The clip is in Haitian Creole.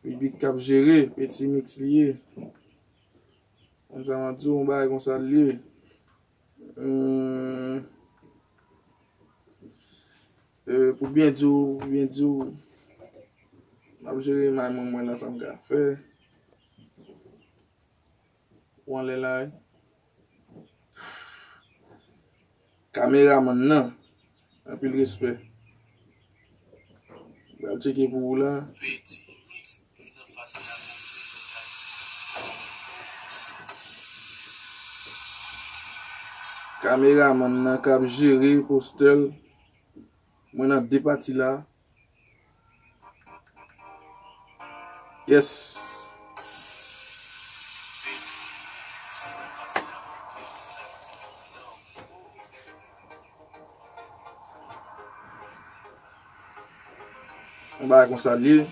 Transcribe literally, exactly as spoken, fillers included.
Bibit k ap jere, Petit Mix li ye. Konn sa m ap di w, yon bagay konsa l ye. Hmm. Euh, pou byen di w, pou byen di w, m ap jere imaj mwen, mwen la, sa m ka fè. Ou anlè la, wi. Kameramann nan, anpil respè. Pral tcheke pou ou la. Kameramann nan k ap jere postè l. Mwen nan de pati la. Yes. Yon bagay konsa l ye.